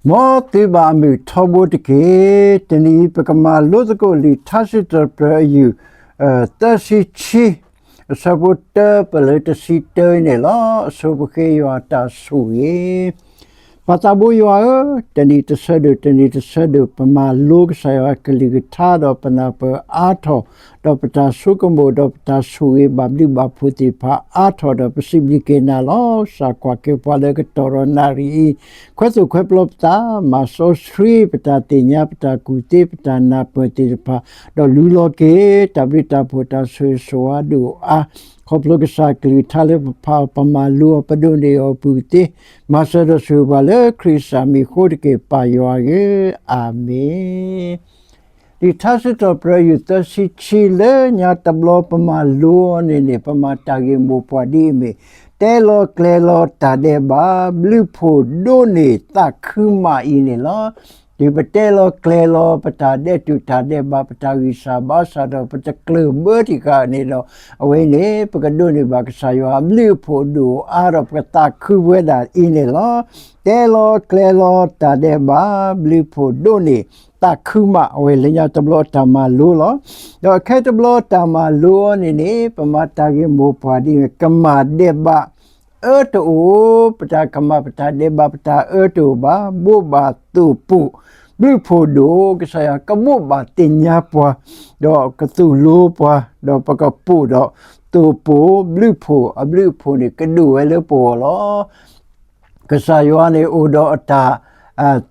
မ်သုဘၣ်အမုာ်ထီဘိတက့ၢ်. တနံၤအံၤ ပကမၤလိသကိးလံာ်ထါစံးထီၣ်ပတြၢၤအယုၢ် သၢဆံခံ အဆၢဖိတၢပလၢတဆံတၢန့ၣ်လီၤ. အဆိပဃ့ယွၤအတၢ်ဆိၣ်ဂ့ၤ. ပၢ်သးဘိယွၤဧၢ, တနံၤတဆၢဒိၣ် တနံၤတဆၢဒိၣ် ပမၤလိကစၢ်ယွၤအကလုၢ်ကထါ ဒီးပနၢ်ပၢၢ်အါထီၣ်, ဒီးပတၢ်ဆိကမိၣ် ဒီးပတၢ်ဆိၣ်ဂ့ၤဘၣ်ဘျုးဘၣ်ဖှိၣ်သ့ၣ်တဖၣ်အါထီၣ် ဒီးပစံးဘျုးက့ၤနၤလီၤ. စၢ်ကွၢ်က့ၤပှၤလၢကတီၢ်ဒီးနၣ်ရံၣ်အံၤ ခွဲသိၣ်ခွဲပျီပသး, မၤစီဆှံပတၢ်သ့ၣ်ညါ ပတၢ်ကူၣ်သ့ ပတၢ်နၢ်ပၢၢ်သ့ၣ်တဖၣ်, ဒီးလူလီၤက့ၤ တၢ်ဘျုးတၢ်ဖှိၣ် တၢ်ဆိၣ်ဂ့ၤဆိၣ်ဝါဒိၣ်အါ, ခီဖျိကစၢ်ကလုၢ်ကထါလၢပဖးအီၤ ပမၤလိအီၤ ပဒိးန့ၢ်အီၤအပူၤသ့, မၤစၢၤဒီးဆိၣ်ဂ့ၤပှၤလၢခရံာ်စၢ်မံၤအဃိတက့ၢ် ပၢ်ယွၤဧၢ, အၤမ့ၣ်. လံာ်ထါစံးထီၣ်ပတြၢၤယုၢ် သၢဆံခံ လၢညါတဘျီပမၤလိအီၤန့ၣ်န့ၣ် ပမၤတၢ်ဂ့ၢ်မိၢ်ပှၢ်ဒ်အမ့ၢ်, တဲလီၤကျဲၤလီၤတၢ်ဒဲးဘး ဘျုးဖှိၣ်ဒိၣ်န့ၢ်သးခုမးအံၤန့ၣ်လီၤ. တုၤပတဲလီၤကျဲၤလီၤ ပတၢ်ဒဲးတူာ်တၢ်ဒဲးဘး ပတၢ်ဂံၢ်စၢ်ဘါစၢ်ဒီး ပတကျၢၢ်ဘၢတံၢ်ဃာ်န့ၣ်ဒီး အဝဲန့ၣ် ပကဒိးန့ၢ်ဘၣ်ကစၢ်ယွၤအဘျုးအဖှိၣ်ဒိၣ်အါဒီး ပကသးခုဝဲဒၣ်အံၤန့ၣ်လီၤ. တဲလီၤကျဲၤလီၤတၢ်ဒဲးဘး ဘျုးဖှိၣ်ဒိၣ်န့ၢ်သးခုမး အဝဲလၢညါတဘျီတၢ်မၤလိလီၤ. ဒီးခဲတဘျီတၢ်မၤလိအီၤန့ၣ်န့ၣ် ပမၤတၢ်ဂ့ၢ်မိၢ်ပှၢ်ဒ်အမ့ၢ် ကမၣ်ဒဲးဘး အၢတအိၣ်, ပတၢ်ကမၣ်ပတၢ်ဒဲးဘး ပတၢ်အၢတအိၣ်ဘၣ်, ဘိးဘၣ်သိၣ်ပိာ် ဘျုးဖှိၣ်ဒိၣ်, ကစၢ်ယွၤကဘိးဘၣ်သ့ၣ်ညါပှၤ, ဒီးကသိၣ်လိပှၤ, ဒီးပကပိာ်ဒီး သိၣ်ပိာ်ဘျုးဖှိၣ် အဘျုးအဖှိၣ်န့ၣ် ကဒိၣ်ဝဲလၢပဂီၢ်လီၤ. ကစၢ်ယွၤန့ၣ်အိၣ်ဒီးအတၢ်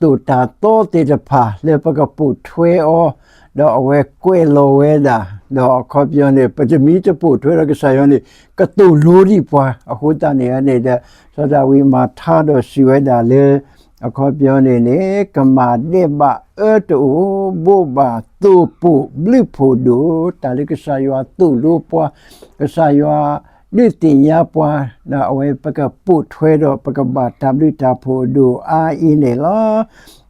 သိၣ်တၢ်သီသ့ၣ်တဖၣ် လၢပကပိာ်ထွဲအီၤ, ဒီးအဝဲကွဲးလီၤဝဲဒၣ်, ဒီးအခီပညီန့ၣ် ပတမ့ၢ်တပိာ်ထွဲဒီးကစၢ်ယွၤန့ၣ် ကသိၣ်လိဒံးပှၤ, အဃိသတးန့ၣ်န့ၣ်ဒီး စီၤဒၤဝံးမၤထါဒီးစံးဝဲဒၣ်လၢ အခီပညီန့ၣ်န့ၣ် ကမၣ်ဒဲးဘးအၢတအိၣ်, ဘိးဘၣ်သိၣ်ပိာ်ဘျုးဖှိၣ်ဒိၣ်, တၢ်လၢကစၢ်ယွၤသိၣ်လိပှၤ, ကစၢ်ယွၤဒုးသ့ၣ်ညါပှၤ, ဒီးအဝဲပကပိာ်ထွဲဒီး ပကဘၣ်တၢ်ဘျုးတၢ်ဖှိၣ်အဒိၣ်အါအံၤန့ၣ်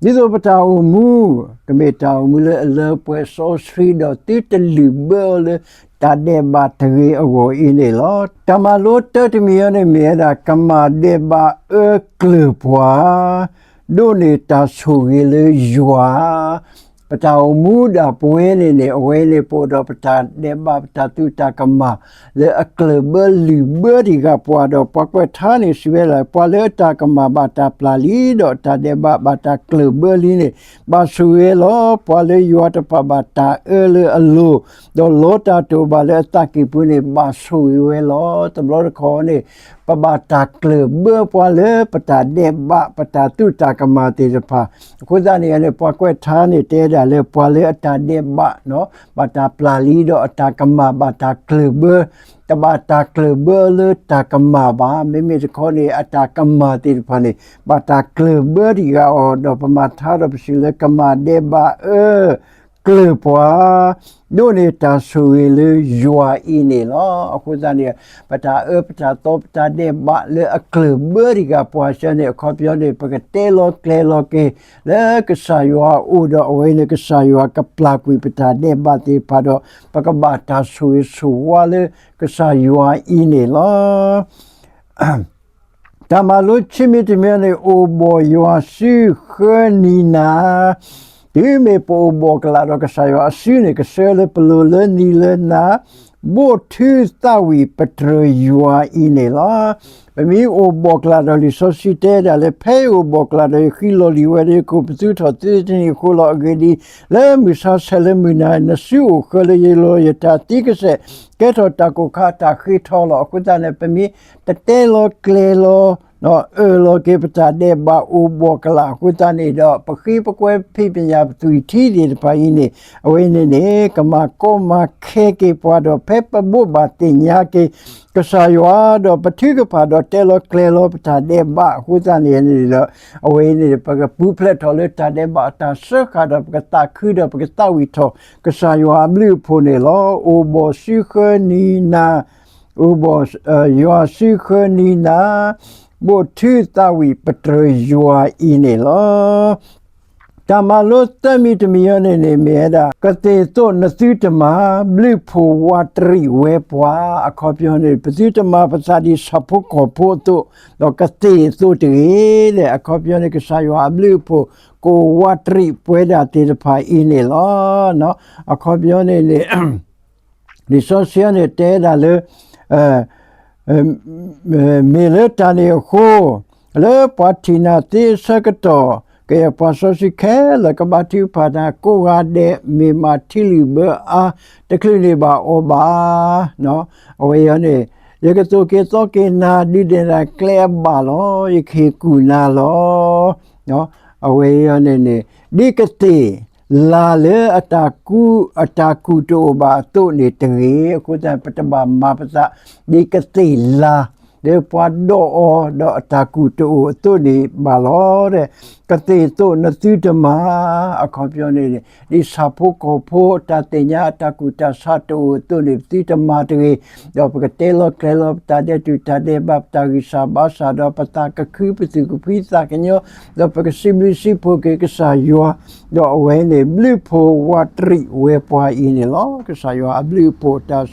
လီၤ. ဒ်သိးပတၢ်အိၣ်မူ ကမ့ၢ်တၢ်အိၣ်မူလၢအလၢပှဲၤစီဆှံဒီးသုတလုၢ်ဘၢအီၤလၢ တၢ်ဒဲးဘးတဂ့ၤအဂီၢ်အံၤန့ၣ်လီၤ. တၢ်မၤလိတၢတမံၤအံၤန့ၣ်မ့ၢ်ဝဲဒၣ် ကမၣ်ဒဲးဘးအၢကျၢၢ်ပှၤ, ဒိးန့ၢ်တၢ်ဆိၣ်ဂ့ၤလၢယွၤ ပတၢ်အိၣ်မူဒၣ်ပဝဲန့ၣ်န့ၣ် အဝဲန့ၣ်ပအိၣ်ဒီးပတၢ်ဒဲးဘး ပတၢ်သူၣ်တၢ်ကမၣ် လၢအကျၢၢ်ဘၢလုၢ်ဘၢတံၢ်ဃာ်ပှၤဒီး ပှၤကွဲးထါန့ၣ်စံးဝဲဒၣ် ပှၤလၢအတၢ်ကမၣ်ဘၣ်တၢ်ပျၢ်လံ ဒီးတၢ်ဒဲးဘးဘၣ်တၢ်ကျၢၢ်ဘၢလံန့ၣ် ဘၣ်ဆိၣ်ဂ့ၤလီၤ. ပှၤလၢယွၤတဖၣ်ဘၣ်တၢ်အၢလၢအလိၤ ဒီးလီတၢ်တအိၣ်ဘၣ်လၢအသးကံၢ်ပူၤန့ၣ် ဘၣ်ဆိၣ်ဂ့ၤဝဲလီၤ. တဘျီတခီၣ်န့ၣ် ပဘၣ်တၢ်ကျၢၢ်ဘၢပှၤလၢပတၢ်ဒဲးဘး ပတၢ်သူၣ်တၢ်ကမၣ်သ့ၣ်တဖၣ်. အဃိသတးန့ၣ်န့ၣ် ပှၤကွဲးထါန့ၣ်တဲဒၣ်လၢ ပှၤလၢအတၢ်ဒဲးဘး ဘၣ်တၢ်ပျၢ်လံ ဒီးအတၢ်ကမၣ်ဘၣ်တၢ်ကျၢၢ်ဘၢ တဘၣ်တၢ်ကျၢၢ်ဘၢလၢတၢ်ကမၣ်ဘၣ်. မ့မ့ၢ်တခီန့ၣ် အတၢ်ကမၣ်သ့ၣ်တဖၣ်န့ၣ် ဘၣ်တၢ်ကျၢၢ်ဘၢတံၢ်ဃာ်အီၤ ဒီးပမၤထါဒီးပစံးလၢ ကမၣ်ဒဲးဘးအၢ ကျၢၢ်ပှၤ ဒိးန့ၢ်တၢ်ဆိၣ်ဂ့ၤလၢယွၤအံၤန့ၣ်လီၤ. အဃိသတးန့ၣ် ပတၢ်အၢပတၢ်သီပတၢ်ဒဲးဘးလၢအကျၢၢ်ဘၢတံၢ်ဃာ်ပှၤစၢန့ၣ် အခီပညီန့ၣ် ပကတဲလီၤကျဲၤလီၤက့ၤ လၢကစၢ်ယွၤအအိၣ်ဒီး အဝဲန့ၣ်ကစၢ်ယွၤကပျၢ်ကွံာ်ပတၢ်ဒဲးဘးသ့ၣ်တဖၣ်ဒီး ပကဘၣ်တၢ်ဆိၣ်ဂ့ၤဆိၣ်ဝါလၢကစၢ်ယွၤအံၤန့ၣ်လီၤ. တၢ်မၤလိခံမံၤတမံၤန့ၣ် အိၣ်ဘှီၣ်ယွၤစုဃၢနံၤနၤ, တုၤမ့ၢ်ပအိၣ်ဘှီၣ်ကလာ်ဒီးကစၢ်ယွၤအစုန့ၣ် ကဆၢလၢပလိၤလၢနံၤလၢနၤ, ဘိၣ်ထုသးဝံၣ်ပတြၢၤယွၤအံၤန့ၣ်လီၤ. ပမ့ၢ်အိၣ်ဘှီၣ်ကလာ်ဒီး လံာ်စီဆှံတဲဒၣ်လၢ ဖဲယအိၣ်ဘှီၣ်ကလာ်ဒီးယဃံလီၤလံာ်ဝဲဒီး ယကအိၣ်ပသူထီၣ်သုတနံၣ်အဃိလီၤ. အဂ့ၢ်ဒ်အံၤ, လၢမုၢ်ဆါဆဲးလၢမုၢ်နၤ နစုအိၣ်ဃၢလၢယလိၤ ယတၢ်သံကစဲာ် ကဲထီၣ်တၢ်ကိၢ်ခါအတၢ်ဃ့ထီလီၤ. အဃိသတးန့ၣ် ပမ့ၢ်တတဲလီၤကျဲၤလီၤ အၢၣ်လီၤက့ၤပတၢ်ဒဲးဘးအိၣ်ဘှီၣ်ကလာ်အဃိသတးန့ၣ်ဒီး ပဃ့ပကွဲဖံးပညၣ်ပသွံၣ်ထံသ့ၣ်တဖၣ်အံၤန့ၣ် အဝဲန့ၣ်န့ၣ် ကမၤကီမၤခဲက့ၤပှၤဒီး ဖဲပဘိးဘၣ်သ့ၣ်ညါက့ၤ ကစၢ်ယွၤဒီးပထုကဖၣ်ဒီးတဲလီၤကျဲၤလီၤပတၢ်ဒဲးဘးအဃိသတးန့ၣ်န့ၣ်ဒီး အဝဲန့ၣ် ပကပူၤဖျဲးထီၣ်လၢတၢ်ဒဲးဘးအတၢ်စၢဃာ်ဒီး ပကသးခုဒီးပကသးဝံၣ်ထီၣ် ကစၢ်ယွၤအဘျုးအဖှိၣ်န့ၣ်လီၤ. အိၣ်ဘှီၣ်စုဃၢနံၤနၤ, အိၣ်ဘှီၣ် ယွၤစုဃၢနံၤနၤ, ဘိၣ်ထုသးဝံၣ်ပတြၢၤယွၤအံၤန့ၣ်လီၤ. တၢ်မၤလိသၢမံၤတမံၤအံၤန့ၣ်န့ၣ် မ့ၢ်ဝဲဒၣ် ကသ့ၣ်သိးနသုတမၤ ဘျုးဖှိၣ်ဝးတရံးဝဲပှၤ အခီပညီန့ၣ် ပသုတမၤပသးဒ်ဆၣ်ဖိကီၢ်ဖိအသိး, ဒီးကသ့ၣ်သိးတဂ့ၤလဲၣ်. အခီပညီန့ၣ် ကစၢ်ယွၤအဘျုးအဖှိၣ် ကအိၣ်ဝးတရံးပဝဲဒၣ်သ့ၣ်တဖၣ်အံၤန့ၣ်လီၤ. အခီပညီန့ၣ်န့ၣ် လံာ်စီဆှံန့ၣ်တဲဒၣ်လၢ မ့ၢ်လၢတၢ်န့ၣ်အဃိ, လၢပှၤထံၣ်နၤသ့အဆၢကတီၢ်, ကယဲၢ်ပှၤစီဆှံခဲလၢာ်ကဘါထုကဖၣ်နၤကိးဂၤဒဲး, မ့ၢ်မၤထံလုၢ်ဘၢအါ တချုးန့ၢ်ဘၣ်အီၤဘၣ်. အဝဲအံၤန့ၣ် ယကသိၣ်က့ၤသီက့ၤနၤ ဒုးနဲၣ်နၤကျဲအဘၣ်လီၤ. ယကဟ့ၣ်ကူၣ်နၤလီၤ. အဝဲအံၤန့ၣ်န့ၣ် ဒ်ကသ့ၣ်လၤလၢအတၢ်ကူး အတၢ်ကူၣ်တအိၣ်ဘၣ်အသိးန့ၣ်တဂ့ၤ. အဃိသတး ပတဘၣ်မၤပသး ဒ်ကသ့ၣ်လၤ လၢပှၤဒိးအီၤ ဒီးအတၢ်ကူၣ်တအိၣ်အသိးန့ၣ်ဘၣ်လီၤ. ကသ့ၣ်သိးနသုတမၤ အခီပညီန့ၣ် ဒ်ဆၣ်ဖိကီၢ်ဖိ တၢ်သ့ၣ်ညါအတၢ်ကူၣ်တၢ်ဆးတအိၣ်အသိးန့ၣ် ပသုတမၤတဂ့ၤ. ဒီးပကတဲလီၤကျဲၤလီၤ ပတၢ်ဒဲးတူာ်တၢ်ဒဲးဘး ပတၢ်ဂံၢ်စၢ်ဘါစၢ် ဒီးပသးကခု ပသူၣ်ကဖှံသးကညီၤ, ဒီးပကစံးဘျုးစံးဖှိၣ်က့ၤကစၢ်ယွၤ, ဒီးအဝဲန့ၣ် ဘျုးဖှိၣ်ဝးတရံးဝဲပှၤအံၤန့ၣ်လီၤ. ကစၢ်ယွၤအဘျုးအဖှိၣ် တၢ်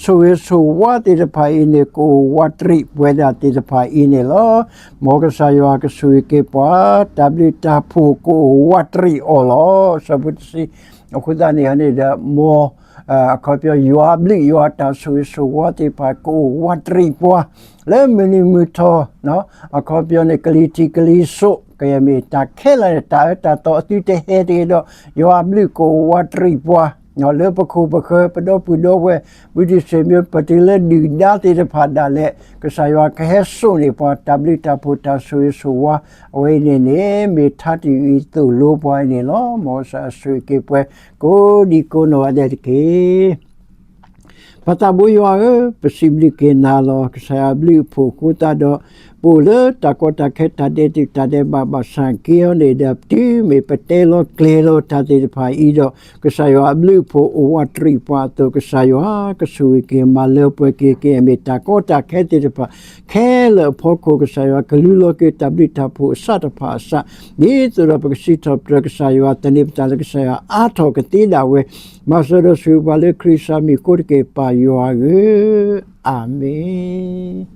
ဆိၣ်ဂ့ၤဆိၣ်ဝါသ့ၣ်တဖၣ်အံၤန့ၣ် ကအိၣ်ဝးတရံးပဝဲဒၣ်သ့ၣ်တဖၣ်အံၤန့ၣ်လီၤ. မ်ကစၢ်ယွၤကဆိၣ်ဂ့ၤက့ၤပှၤ တၢ်ဘျုးတၢ်ဖှိၣ်ကအိၣ်ဝးတရံးအီၤလီၤ. အဆၢဖိတဆံ, အဃိသတးန့ၣ်န့ၣ်ဒီး မ် အခီပညီ ယွၤအဘျုးယွၤတၢ်ဆိၣ်ဂ့ၤဆိၣ်ဝါသ့ၣ်တဖၣ် ကအိၣ်ဝးတရံးပှၤ လၢမုၢ်နံၤမုၢ်ထီၣ်, အခီပညီန့ၣ် ကလံၤထံးကလံၤစိး ကယဲၢ်မ့ၢ်တၢ်ခဲလၢာ်န့ၣ် တၢ်အၢတၢ်သီအသုတဟဲတဂ့ၤဒီး ယွၤအဘျုးကအိၣ်ဝးတရံးပှၤ လၢပခိၣ်ပဃၢၤ ပဒီပုၢ်ဒီဝဲၢ် ပုၢ်တံၤဆံးမံ ပတုၤလၢဒုၣ်ဒါသ့ၣ်တဖၣ်ဒၣ်လဲာ် ကစၢ်ယွၤကဟဲစိာ်န့ၢ်ပှၤ တၢ်ဘျုးတၢ်ဖှိၣ်တၢ်ဆိၣ်ဂ့ၤဆိၣ်ဝါ အဝဲအံၤန့ၣ်န့ၣ် မ့ၢ်ထါတံၢ်အံၤသိၣ်လိပှၤအံၤန့ၣ်လီၤ. မ်ကစၢ်ယွၤဆိၣ်ဂ့ၤက့ၤပှၤ ကိးဒံကိးနီၢ်ဂၤဒဲးတက့ၢ်. ပၢ်သးဘိယွၤဧၢ, ပစံးဘျုးက့ၤနၤလီၤ. ကစၢ်ယွၤအဘျုးအဖှိၣ်အဃိသတးဒီး ပအိၣ်လၢတၢ်ကီတၢ်ခဲ တၢ်ဒဲးတူာ်တၢ်ဒဲးဘး ဘၣ်ဆၣ်က့ၤအီၤန့ၣ်ဒီး တုၤမ့ၢ်ပတဲလီၤကျဲၤလီၤတၢ်သ့ၣ်တဖၣ်အံၤဒီး ကစၢ်ယွၤအဘျုးအဖှိၣ်အိၣ်ဝးတရံးပှၤအသိး ကစၢ်ယွၤကဆိၣ်ဂ့ၤက့ၤ မၤလၢပှဲၤက့ၤ ကယဲၢ်မ့ၢ်တၢ်ကီတၢ်ခဲသ့ၣ်တဖၣ် ခဲလၢာ်အဖီခိၣ် ကစၢ်ယွၤကလူလီၤက့ၤတၢ်ဘျုးတၢ်ဖှိၣ်အဆၣ်တဖၣ်အစး ဒ်သိးဒီးပကစံးထီၣ်ပတြၢၤကစၢ်ယွၤ သန့ၤပသးလၢကစၢ်ယွၤအါထီၣ်ကသ့ဒၣ်ဝဲ မၤစၢၤဒီးဆိၣ်ဂ့ၤပှၤလၢခရံာ်အမံၤအဃိတက့ၢ် ပၢ်ယွၤဧၢ, အၤမ့ၣ်.